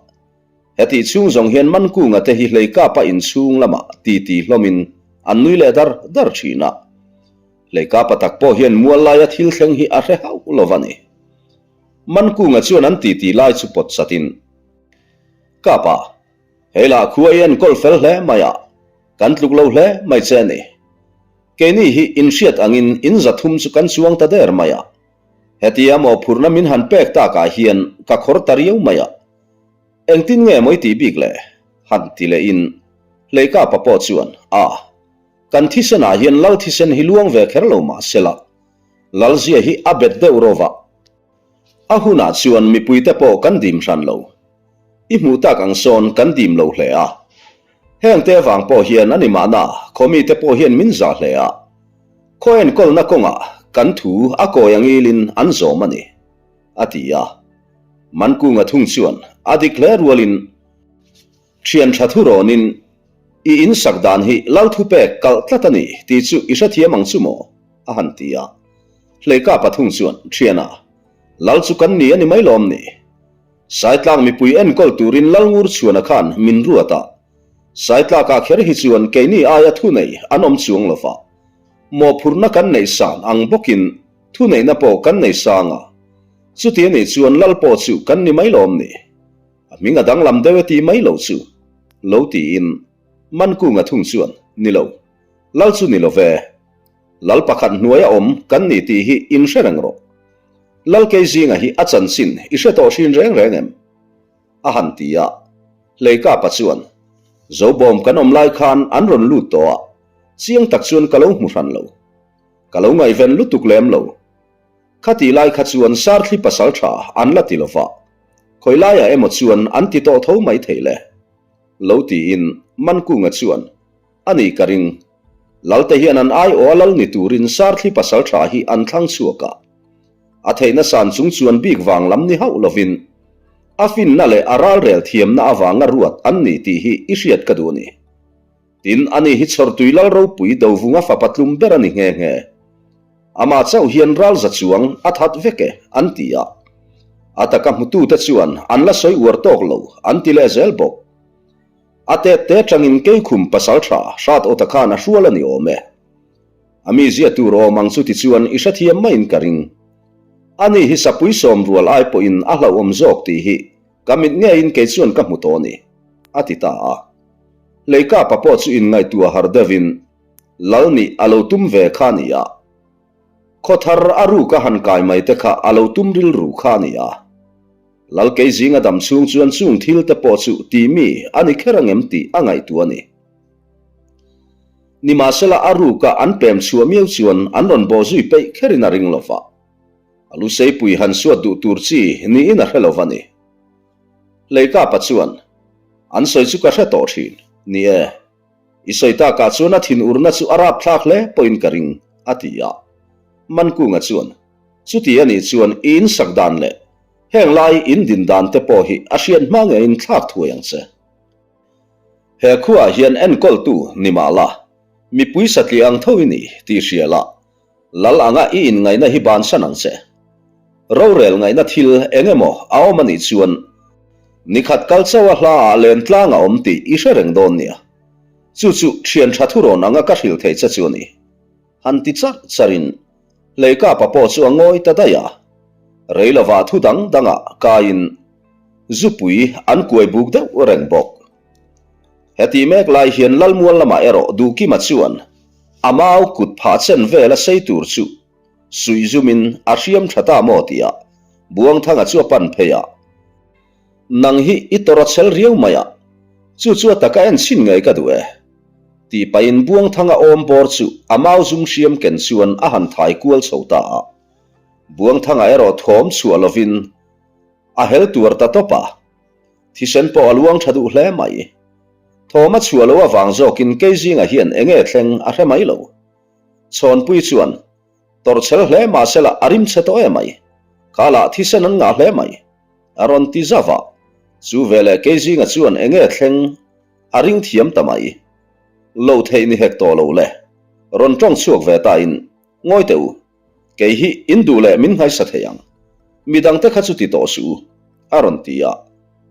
Hetih chhung zawng hian Mankunga te hi Hleikapa inchhung lamah titi hlawmin an nui leh dar dar thin a. Hleikapa tak pawh hian mual laia thil thleng hi a hre hauh lo va ni. Mankunga chuan an titi lai chu pawt chatin, Kapa, hei lah khua i enkawl fel hle mai a, kan tluk lo hle mai che a ni. Keini hi inhriat angin in zathum chu kan chuang ta der mai a. Hetia mawhphurhna min han pek takah hian ka khawr ta riau mai a, engtin nge maw i tih bik le? han ti lehin Hleikapa pawh chuan, A, kan thisenah hian lal thisen hi luang ve kher lo mah sela, lalzia hi a bet deuh rawh va. A hunah chuan mipuite pawh kan dim hran lo. I hmuh tak ang sawn kan dim lo hle a. Hengte avang pawh hian a ni mahna khawmite pawh hian min zah hle a. Khaw enkawlna kawngah kan thu a kawi angilin an zawm a ni, a ti a. Mankunga thung chuan a dik hle rualin thian tha thu rawnin, I insak dan hi lal thupek kalh tlat a ni tih chu i hrethiam ang chu maw? a han ti a. Hleika pathung chuan, Thiana, lal chu kan ni a ni mai lawm ni? Saitlang mipui enkawl turin Lalngur chhuana khan min ruat a, Saitlakah kher hi chuan keini aia thunei an awm chuang lo va, mawhphurhna kan neih san ang bawkin thuneihna pawh kan nei sang a, chuti a nih chuan lal pawh chu kan ni mai lawm ni? A hming a danglam deuh e ti mai lo chu lo tiin Mankunga thung chuan, Ni lo, lal chu ni lo ve. Lal pakhat hnuaia awm kan ni tih hi in hre reng rawh. Lal Keizinga hi a chanchin i hre tawh hrin reng reng em? A han ti a. Hleikapa chuan, Zobawm kan awm lai khan an rawn lut tawh a, chiang tak chuan ka lo hmu hran lo. Ka lo ngaihven lutuk lem lo. Khatih lai kha chuan Sarthli pasal tha an la ti lova, khawi laiah emaw chuan an ti tawh tho mai thei le. Lo tiin Mankunga chuan, A ni ka ring. Lalte hian an aiawh a lal ni turin Sarthli pasal tha hi an thlang chhuak a. A theihna san chung chuan bik vang lam ni hauh lovin a finna leh a ralrel thiamna avanga ruat an ni tih hi i hriat ka duh a ni. Tin, ani hi Chhawrtui Lal ropui Dovunga fapa tlum ber a ni nghe nghe. Amah chauh hian ral za chuang a that vek e, an ti a. A taka hmutute chuan an la sawi uar tawk lo, an ti leh zel bawk. A tet te tangin Keikhum pasal tha hrat awta khan a hrual a ni awm e. A mizia tur awm ang chu tichuan i hrethiam maiin ka ring. Ani hi sapui sawm rual ai pawhin a hlauhawm zawk tih hi ka mit ngeiin kei chuan ka hmu tawh a ni, a ti ta a. Leikapa pawh chu inngaihtuah har deuhin Lal nih a lo tum ve kha a ni a. Khawthar a ruk a han kai mai te kha a lo tum rilru kha a ni a. Lal kei zinga dam chhung chuan chung thil te pawh chu ti mi a ni kher angem tih a ngaihtuah a ni. Nimahsela a ruka an pem chhuah miau chuan an rawn bawh zui peih kherin a ring lo va. A lu seipui han suat duh tur chi niin a hre lo va ni. Leikapa chuan, An sawi chu ka hre tawh thin. Ni e. I sawi takah chuan a thinurna chu a rapthlak hle pawhin ka ring, a ti a. Mankunga chuan, Chuti a nih chuan i insak dan leh heng lai in din dan te pawh hi a hriat hma ngeiin thlak thuai ang che. He khuaah hian enkawltu ni mah la, mipui satliah ang tho i ni tih hria la, lal anga i inngaihna hi bansan ang che. Rorel ngaihna thil eng emaw a awm a nih chuan nikhat kal chauh a hla ah len tlang a awm tih i hre reng dawn nia. Chu chu thian tha thurawn anga ka hrilh theih che chu a ni. Han ti charh charhin Hleikapa pawh chu a ngawi ta daih a. Rei lovah thu dang dangah kaiin zupui an kuai buk deuh reng bawk. Heti mek lai hian Lalmual lamah erawh Duhkima chuan a mau kut phah chen vel a sei tur chu suih zumin a hriam tha ta maw tia Buangthanga chu a pan phei a. Nang hi i tawrh a chhel riau mai a, chu chu a taka en chhin ngei ka duh e. Tih pahin Buangthanga awm bawr chu a mau zum hriam ken chuan a han thai kual chho ta a. Buangthanga erawh thawm chhuah lovin a hel tuar ta tawp a. Thisen pawh a luang tha duh hle mai. Thawm a chhuah loh avang zawkin kei zingah hian eng nge thleng a hre mai lo. Chhawnpui chuan tawrhchhel hle mahsela a rim chhe tawh em ai. Kha lah thisen an ngah hle mai. A rawn ti zauh a. Chu veleh kei zingah chuan eng nge thleng a ring thiam ta mai. Lo theih ni hek tawh lo le. Rawn tawng chhuak ve ta in, Ngawi teh u. Kei hi in duh leh min nghaisa thei ang. Midangte kha chu ti tawh suh u, a rawn ti a.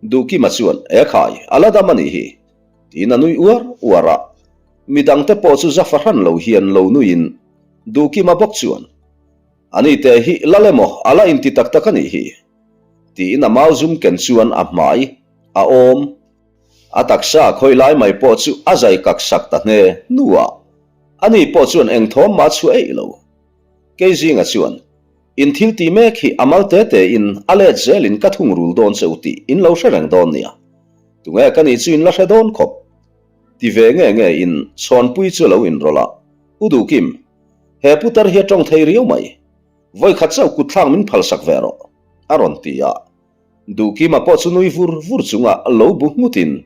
Duhkima chuan, E khai, a la dam a nih hi, tiin a nui uar uar a. Midangte pawh chu za fahran lo hian lo nuiin Duhkima bawk chuan, A ni te hi lal emaw a la inti tak tak a nih hi, tiin a mau zum ken chuan a hmai a awm. A taksa khawi lai mai pawh chu a zai kak sak ta hne hnu a. Ani pawh chuan eng thawm mah chhuah eih lo. Kei zinga chuan. In thil tih mek hi a mal te te in a let zel in ka thungrul dawn che u tih in lo hre reng dawn nia. Tunge ka nih chu in la hre dawn khawp. Ti ve nge nge in Chhawnpui chu lo inrawlh a, U Duhkim, he putar hi a tawng thei riau mai. Vawikhat chauh kutthlak min phalsak ve rawh, a rawn ti a. Duhkima pawh chu nui vur vur chunga lo bu nghutin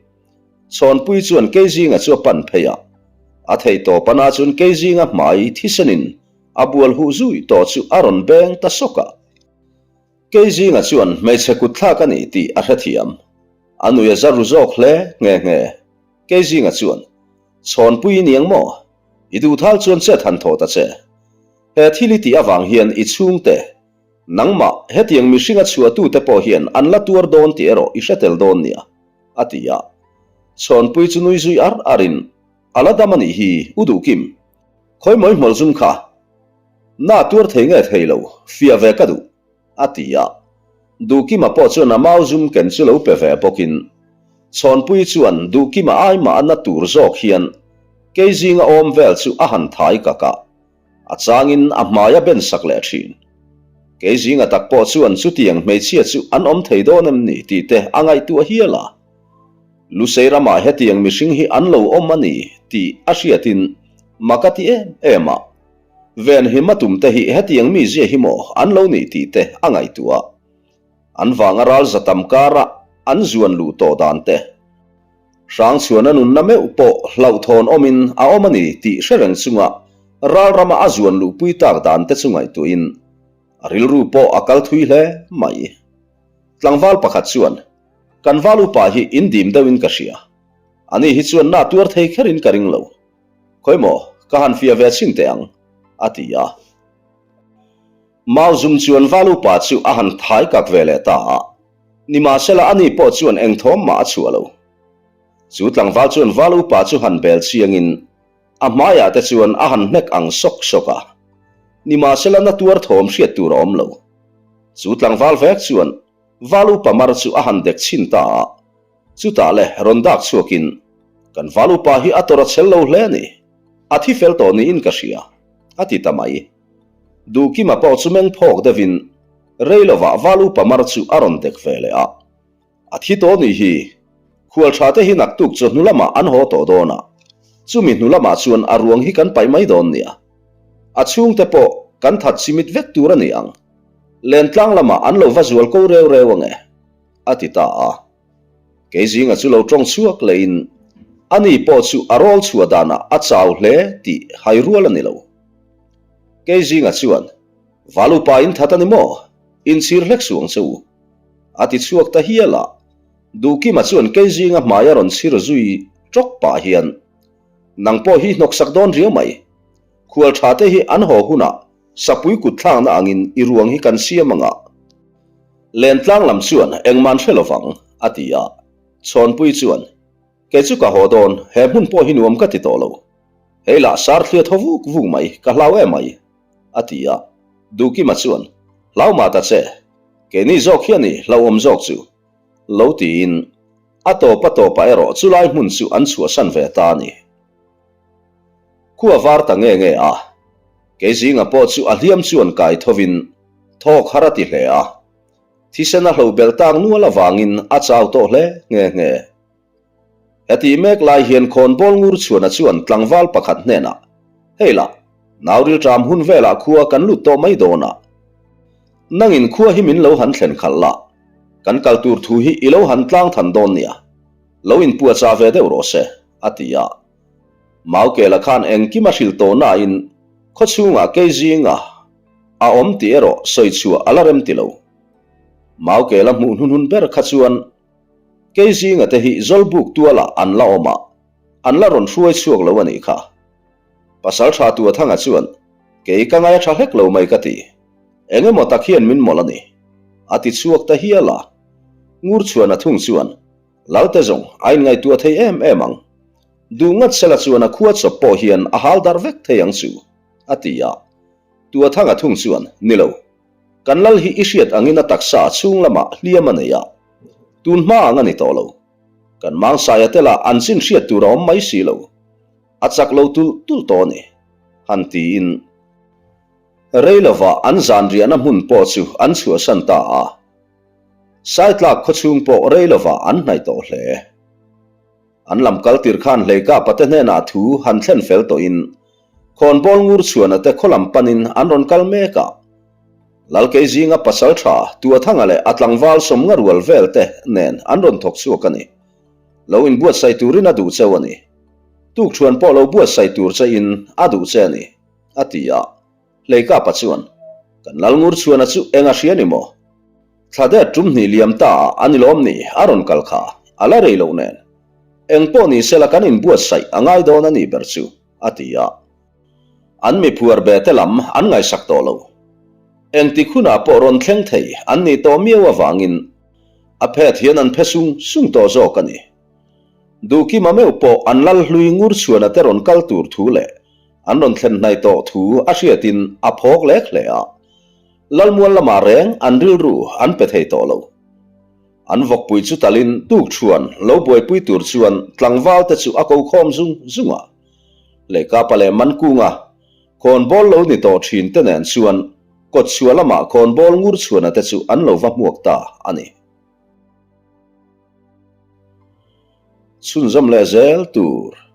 Chhawnpui chuan Keizinga chu a pan phei a. A thei tawp ana chuan Keizinga hmai thisenin a bual huh zui tawh chu a rawn beng ta sawk a. Keizinga chuan hmeichhe kutthlak a ni tih a hrethiam. A nui a za ru zawk hle nghe nghe. Keizinga chuan, Chhawnpui i ni ang maw? I duhthal chuan chet han thaw ta che. He thil i tih avang hian i chhungte, nangmah, hetiang mihringa chhuahtute pawh hian an la tuar dawn tih erawh i hre tel dawn nia, a ti a. Chhawnpui chu nui zui ar arin, A la dam a nih hi, U Duhkim. Khawi mawi hmawlh zum kha. Na tuar thei nge thei lo, fiah ve ka duh, a ti a. Duhkima pawh chuan a mau zum ken chu lo pe ve bawkin, Chhawnpui chuan Duhkima ai mah a na tur zawk hian kei zinga awm vel chu a han thai kak a, a changin a hmai a ben sak leh thin. Kei zinga tak pawh chuan chutiang hmeichhia chu an awm thei dawn em ni tih te a ngaihtuah hial a. Lusei ramah hetiang mihring hi an lo awm a ni tih a hriatin mak a ti em em a. Venhim a tum te hi hetiang mizia hi maw an lo nih tih te a ngaihtuah. An vanga ral za tam kara an zuan luh tawh dan te. Hrangchhuana nunna meuh pawh hlauhthawn awmin a awm a ni tih hre reng chunga ral rama a zuan luhpui tak dan te chu ngaihtuahin a rilru pawh a kal thui hle mai. Tlangval pakhat chuan, Kan val upa hi in dim deuhin ka hria. Ani hi chuan na tuar thei kherin ka ring lo. Khawi maw, ka han fiah ve chhin teh ang, a ti a. Mau zum chuan val upa chu a han thai kak ve leh ta a. Nimahsela ani pawh chuan eng thawm mah a chhuah lo. Chu tlangval chuan val upa chu han bel chiangin a hmaiah te chuan a han hnek ang sawk sawk a. Nimahsela na tuar thawm hriat tur a awm lo. Chu tlangval vek chuan val upa mar chu a han dek chhin ta a. Chutah le rawn dak chhuakin, Kan val upa hi a tawrh a chhel lo hle a ni. A thi fel tawh niin ka hria, a ti ta mai. Duhkima pawh chu meng phawk deuhin rei lovah val upa mar chu a rawn dek ve leh a. A thi tawh nih hi, khual tha te hi naktuk chaw hnu lamah an haw tawh dawn a, chumi hnu lamah chuan a ruang hi kan paih mai dawn nia. A chhungte pawh kan that chimit vek tur a ni ang. Lentlang lamah an lo va zual ko reu reu ange, a ti ta a. Kei zinga chu lo tawng chhuak lehin ani pawh chu a rawl chhuah danah a chau hle tih hai rual a ni lo. Kei zinga chuan, Val upa in that a ni maw? Inchhir hlek suh ang che u. A ti chhuak ta hial a. Duhkima chuan kei zinga hmai a rawn chhir zui tawk pah hian, Nang pawh hi hnawksak dawn riau mai. Khual tha te hi an haw hunah Sapui kut thlakna angin i ruang hi kan siam ang a. Lentlang lam chuan engmah an hre lovang, a ti a. Chhawnpui chuan, Kei chu ka haw dawn, he hmun pawh hi nuam ka ti tawh lo. Hei lah sar thlia thaw vuk vuk mai, ka hlau em mai, a ti a. Duhkima chuan, Hlau mah ta che, keini zawk hi a ni hlauhawm zawk chu, lo tiin a tawp a tawpah erawh chulai hmun chu an chhuahsan ve ta a ni. Khua var ta nge nge a, kei zinga pawh chu a hliam chuan kai thovin thawk har a ti hle a, thisen a hlo belh tak nual avangin a chau tawh hle nghe nghe. Heti mek lai hian khawnbawl ngur chhuana chuan tlangval pakhat hnenah, Hei lah, nau rilṭam hun velah khua kan lut tawh mai dawn a, nangin khua hi min lo han thlen khalh la, kan kal tur thu hi i lo han tlang than dawn nia, lo inpuahchah ve deuh rawh se, a ti a. Maukela khan engkim a hrilh tawh nain khawchhungah kei zinga a awm tih erawh sawi chhuah a la rem ti lo. Maukela hmuh hnuhnun ber kha chuan kei zinga te hi Zawlbuk tualah an la awm a, an la rawn hruai chhuak lo a nih kha. Pasal tha Tuathanga chuan kei ka ngai a tha hlek lo mai ka ti. Eng emaw tak hian min mawlh a ni. A ti chhuak ta hial a. Ngurchhuana thung chuan Lalte zawng a inngaihtuah thei em em ang. Duh ngat sela chuan a khua chawp pawh hian a hal darh vek thei ang chu, a ti a. Tuathanga thung chuan, Ni lo. Kan lal hi i hriat angin a taksa a chhung lamah hliam a nei a. Tun hma ang a ni tawh lo. Kan Mangsaia te lah an chin hriat tur a awm mai si lo. A chak lo tulh tulh tawh a ni, han tiin. Rei lovah an zan riahna hmun pawh chu an chhuahsan ta a. Saitlak khawchhung pawh rei lovah an hnaih tawh hle. An lam kal tir khan Hleikapa te hnenah thu han thlen fel tawhin Khawnbawl ngur chhuana te khaw lam panin an rawn kal mek a. Lalkei zinga pasal tha Tuathanga leh a tlangval sawmnga rual vel te nen an rawn thawk chhuak a ni. Lo inbuatsaih turin a duh cheu a ni. Tukṭhuan pawh lo buatsaih tur chein a duh che a ni, a ti a. Hleikapa chuan, Kan Lalngur chhuana chu eng a hria ni maw? Thla det tum hnih liam ta ah a ni lawm ni a rawn kal kha, a la rei loh nen. Eng pawh ni sela kan inbuatsaih a ngai dawn a nih ber chu, a ti a. An mi phuar be te lam an ngaihsak tawh lo. Engtik hunah pawh rawn thleng thei an nih tawh miau avangin a phet hian an phe sung sung tawh zawk a ni. Duhkima meuh pawh an lal hlui ngur chhuana te rawn kal tur thu leh an rawn thlen hnaih tawh thu a hriatin a phawk lek hle a. Lalmual lamah reng an rilru an pe thei tawh lo. An vawkpui chu talin tukṭhuan lo buaipui tur chuan tlangval te chu a ko khawm zung zung a. Lehkapa leh Mankunga khawnbawl lo ni tawh thin te nen chuan kawtchhuah lamah khawnbawl ngur chhuana te chu an lo va hmuak ta a ni. Chhunzawm leh zel tur.